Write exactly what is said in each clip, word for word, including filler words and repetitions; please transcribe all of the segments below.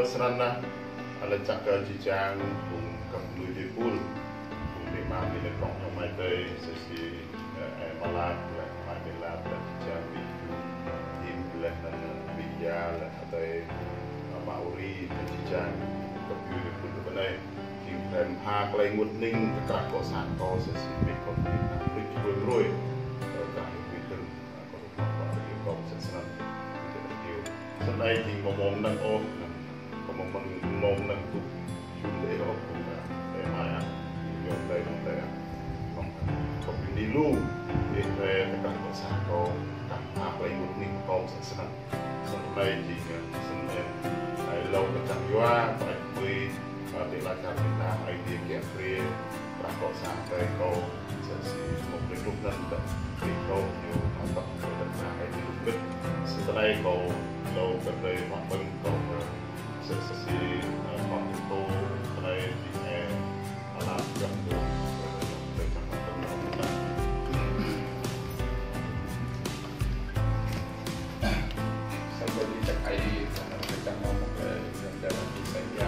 Snăn anăn, lĕ čăk kơ jih jang phung găp djuê ƀuôn, phung amĭ ama, mĭ lĕ prŏng ayŏng amai adơi, sĭt sĭt, ơ, ơ, Malat, lĕ amai Malat, lĕ jih jang ƀing gơ̆, Him, lĕ anăn, ơ, ƀing ya, lĕ adơi, ơ, Mauri, lĕ jih jang găp djuê ƀuôn kơ ƀơi anai. Jing hrăm ha klei ênguôt hơning kơ krah kŏ sang kâo, sĭt sĭt ƀing gơ̆, ƀing gơ̆, ƀing gơ̆, ƀing gơ̆, ƀing gơ̆, Snăn, snăn ai jing mơmŏm năng ôh, năng, kơ mơmŏm năng tŭ, jum dê ôh, kơ mơmŏm, dê mai ah, yơh dê mơmŏm dê ah. Mơmŏm, kơ mơmŏm dê lu, dê dê tơkah kơ sa kơ, kah ăp lei mŭt nih kơ mơmŏm snăn. Snăn ai jing, snăn ai lâo kơ čang yua, ƀai ƀui, ơ, tơlơi čar Việt Nam, ai dê kiă kriê, Prah kŏ sang tơlơi kâo, sĭt sĭt mơ̆ng klei truh anăn tơlơi kâo ñu hơtăp kơ tơlơi ai dê lŭk bĭt. Snăn tơlơi kâo, lâo kơ tơlơi mă ƀơ̆ng kâo, sĭt sĭt, ơ, mă ƀơ̆ng tô, tơlơi dih, ơ, ala jăm ñu, tơlơi čang mă ƀơ̆ng kâo. Sampai di cak ai, sampai cak ngomong ke, dan dalam di saya,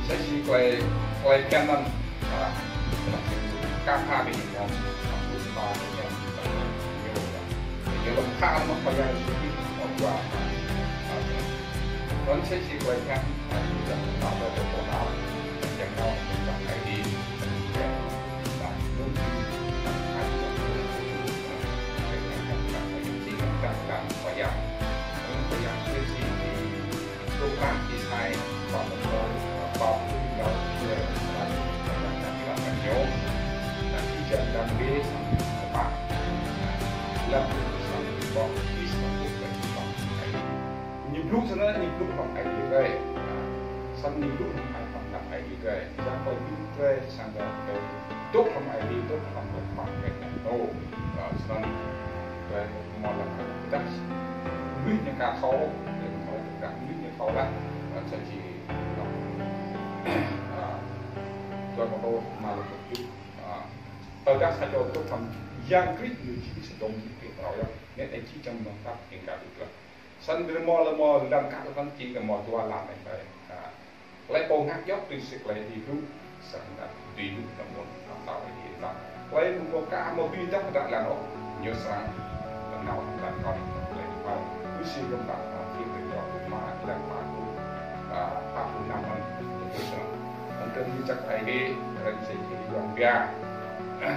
Sĭt sĭt klei, klei bhiăn anăn, ơ, kah ha ƀing mơ̆ng, ơ, ƀing ta, ƀing ta, ñu, ñu lŏm kah mă Khua Yang Yêsu Krist, mơ̆ng dua, ơ, ơ, anăn sĭt sĭt klei bhiăn, ơ, ñu čang ta ƀơi tơpul ta, čang nao, čang ai dê, čang, ơ, ñu, ơ, ai dê, ơ, Khua Yang. Ơ, Khua Yang Yêsu Krist, Dôk hră Êsai, pă mơ̆ng, pă pluh rơgao, Êsai, pơjing dăng kơ ñu. Anăn jih jang dăng lĕ samơ̆ pă, lăm samơ̆ pă, ih samơ̆ pă, pă, ai. Ñu blŭ snăn, ñu blŭ hŏng ai dê drei. Snăn ñu blŭ hŏng ai, hŏng ai dê drei. Yang pơjing drei, sang drei, dôk hŏng ai dê, dôk hŏng pă, pă, pă, pă. Ơ, snăn, drei mơ̆ lăng kơ tơdah mnuih ñu ka thâo, drei mơ̆ lăng kơ tơdah mnuih ñu thâo leh, ơ, sa čô, ơ, ơ, drei mơ̆ dôk mă lăng kơ tŭ, ơ, tơdah sa čô dôk hŏng Yang Krist ñu jing sa čô mnuih pioh phrâo yơh, anăn ai jih jang mơnuih tap jing ka tŭ leh. Snăn drei mơ̆ lăng mơ̆ lăng kơ tơdah jing kơ mơ̆ dua lăm anei. Ơ, Klei pô ngă djŏ tui si klei Hêbrơ, sang ngă tui Hêbrơ tơmŭn atâo Hêbrơ. Klei mơ̆ng pô ka mơ̆ tui dah dah lăng ôh, ñu srăng tơnao dah kâo klei Hêbrơ. Tui si gơ̆m dah kâo tui tơjŏ mă dah kâo, a, pă pluh năm anăn, tui si anăn. Anăn tui čăk ai dê, rơ̆ng si Hêbrơ yuan bia. Ơ,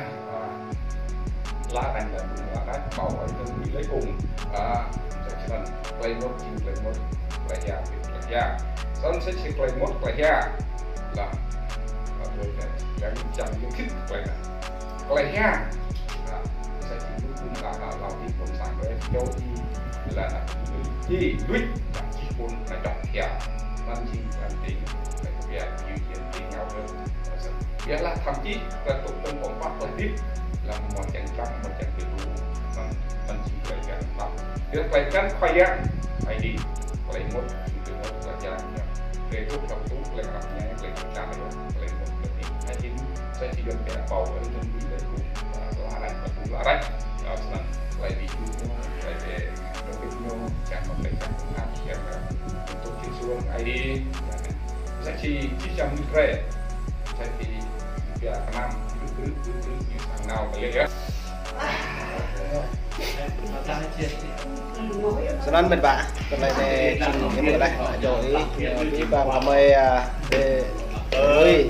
la ranh lĕ, la ranh, kâo ơi tơ̆ng ƀĭ lĕ kung. Ơ, čăk črăn, klei mŭt, jing klei mŭt, klei hia, klei hia. Snăn sĭt sĭt klei mŭt, klei hia. Lăm, lăm, klei hia. Yang čang ñu khĭt klei anăn. Klei hia. Ơ, sĭt sĭt ñu kung la, la, la, ƀĭ kung sang klei, yua ih, la, la, ih, ih, luč, la, ih kung, la, čŏk hia. Anăn jing klei tĭng, klei hia, ñu jing tĭng ngă kơ. Biă lah thậm chí kơ tŭk tơ̆ng kông păk leh dih, lăm mơ̆ čang čang, mơ̆ čang kơ lu, mơ̆n, mơ̆n jing klei găn tăp. Biă klei găn Khua Yang, ai dê, klei mŭt, jing klei mŭt, klei čang, klei tŭk, klei tŭk, klei kăp ñai, klei čang, klei mŭt, klei dih. Ai dê, sa čô yuan pia pô, klei tŭk, klei tŭk, la ranh, klei tŭk, la ranh. Ơ, snăn, klei dih, klei dih, klei dih, ñu, čang mă klei čang, čang, čang, tŭk čih suông, ai dê, sa čô, čih čang mnuih drei. Sa čô, pia kơnăm, brư̆, brư̆, brư̆, brư̆, ñu srăng nao kơ lĕ yơh. Snăn mĕt wa, tơlơi anei jing hiam kơ leh, a, čô ih, ơ, ih ba mă mơi, a, ơ, ơi.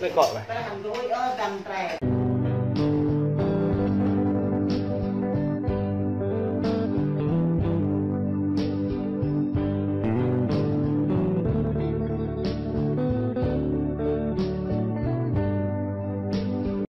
Lĕ kŏ weh.